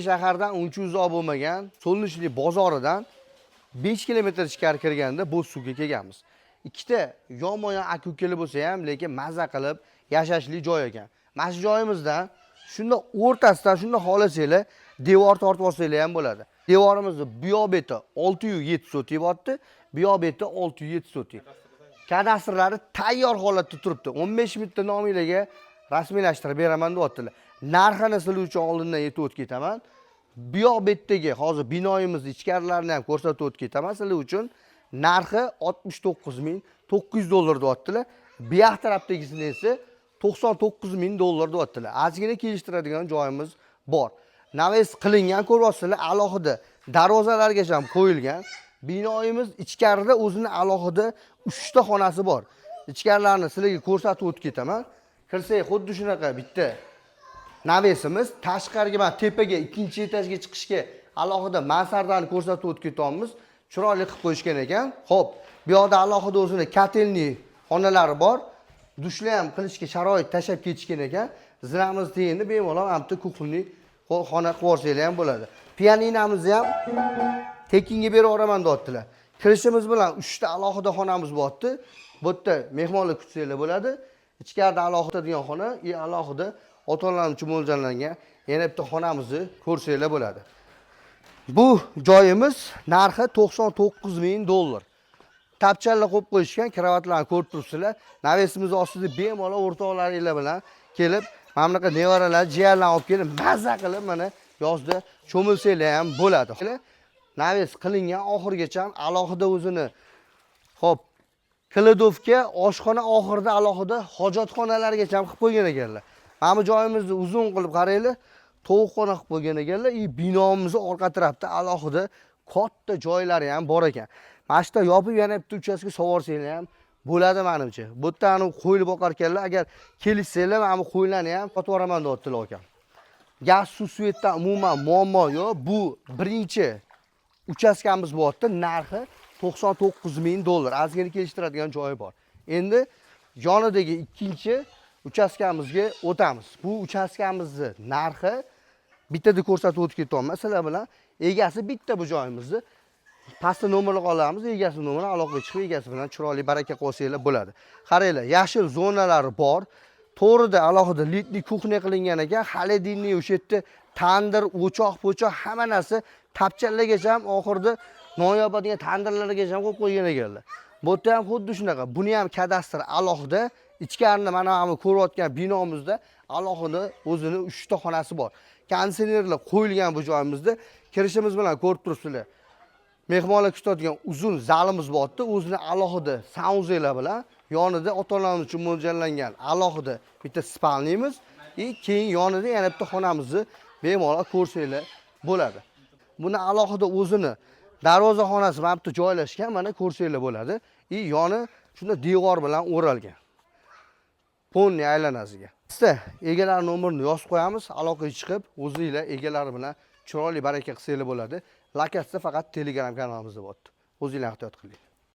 Shahardan uncha uzoq bo'lmagan Солнечный bozoridan 5 kilometr ichkari kirganda Bo'zsuvga kelganmiz. Ikkita yonma-yon aka ukali bo'lsa ham, lekin maza qilib yashashli joy ekan. Mana shu joyimizdan shunda o'rtasidan shunda xohlasanglar devor tortib olsanglar ham bo'ladi. Devorimizni bu yoq beti 607 sotik bo'lyapti, bu yoq beti 607 sotik. Kadastrlari tayyor holatda turibdi. 15 minutda nominglarga rasmiylashtirib beraman deyaptilar. Narxini sizlar uchun oldindan aytib o'tib ketaman. Bu yoq betdagi hozir binoyimizni ichkarilarini ham ko'rsatib o'tib ketaman sizlar uchun. Narxi 69 900 dollar deyaptilar. Bu yoq tarafdagisini esa 99 ming dollar deyaptilar. Ozgina kelishtiradigan joyimiz bor. Навес qilingan, ko'ryapsizlar, alohida darvozalargacha ham qo'yilgan. Binoyimiz ichkarida o'zini alohida 3 ta xonasi bor. Ichkarilarni sizlarga ko'rsatib o'tib ketaman. Kirsak, xuddi shunaqa bitta навес imiz, tashqariga, mana tepaga, ikkinchi etajga chiqishga alohida mansardani ko'rsatib o'tib ketyapmiz. Chiroyli qilib qo'yishgan ekan. Xo'p, bu yoqda alohida o'zini котельный xonalari bor. Dushlar ham qilishga sharoit tashlab ketishgan ekan. Zinamiz tagini bemalol mana bitta кухонный xona qilib yuborsanglar ham bo'ladi. Pianinamizni ham tekinga berib yuboraman deyaptilar. Kirishimiz bilan 3 ta alohida xonamiz bo'lyapti. Bu yerda mehmonlar kutsanglar bo'ladi. Ichkarida alohida degan xona и alohida ota-onalar uchun mo'ljallangan yana bitta xonamizni ko'rsanglar bo'ladi. Bu joyimiz narxi 99 ming dollar. Tapchanlar qo'yib qo'yishgan, kravatlarni ko'rib turibsizlar. Навес imiz ostida bemalol o'rtoqlaringlar bilan kelib, mana bunaqa nevaralar, jiyanlarni olib kelib, maza qilib mana yozda cho'milsanglar ham bo'ladi. Навес qilingan oxirigacha alohida o'zini, xo'p, кладовка, oshxona, oxirida alohida hojatxonalargacha ham qilib qo'ygan ekanlar. Mana bu joyimizni uzun qilib qaranglar, tovuqxona qilib qo'ygan ekanlar и binomizni orqa tarafda alohida katta joylari ham bor ekan. Mana shu yerda yopib yana bitta uchastka sovorsanglar ham bo'ladi menimcha. Bu yerda anavi qo'yli boqar ekanlar, agar kelishsanglar, mana bu qo'ylarni ham sotib yuboraman deyaptilar akam. Gaz, suv, свет dan umuman muammo yo'q. Bu birinchi uchastkamiz bo'lyapti. Narxi 99 ming dollar. Ozgina kelishtiradigan joyi bor. Endi yonidagi ikkinchi uchastkamizga o'tamiz. Bu uchastkamizni narxi bittada ko'rsatib o'tib ketyapman sizlar bilan. Egasi bitta bu joyimizni. Pastda nomerni qolamiz, egasi nomeri, aloqaga chiqib, egasi bilan chiroyli baraka qilsanglar bo'ladi. Qaranglar, yashil zonalari bor. To'g'rida alohida летний кухня qilingan ekan, холодильник, o'sha yerda tandir, o'choq, po'choq, hamma narsa, tapchanlargacha ham, oxirida non yopadigan tandirlargacha ham qo'yib qo'ygan ekanlar. Bu yerda ham xuddi shunaqa. Buni ham kadastr alohida. Ichkarini mana bu ko'rayotgan binomizda alohida o'zini 3 ta xonasi bor. Konditsionerlar qo'yilgan bu joyimizda. Kirishimiz bilan ko'rib turibsizlar. Mehmonlar kutadigan uzun zalimiz bo'lyapti. O'zini alohida санузел lar bilan, yonida ota-onalarimiz uchun mo'ljallangan alohida bitta спальный miz и keyin yonida yana bitta xonamizni bemalol ko'rsanglar bo'ladi. Buni alohida o'zini darvozaxonasi mana bu yerda joylashgan, mana ko'rsanglar bo'ladi. И yoni shunda devor bilan o'ralgan. Полный aylanasiga. Pastda egalari nomerini yozib qo'yamiz, aloqaga chiqib, o'zinglar egalari bilan chiroyli baraka qilsanglar bo'ladi. Lokatsiya faqat Telegram kanalimizda bo'lyapti. O'zinglar ehtiyot qilinglar.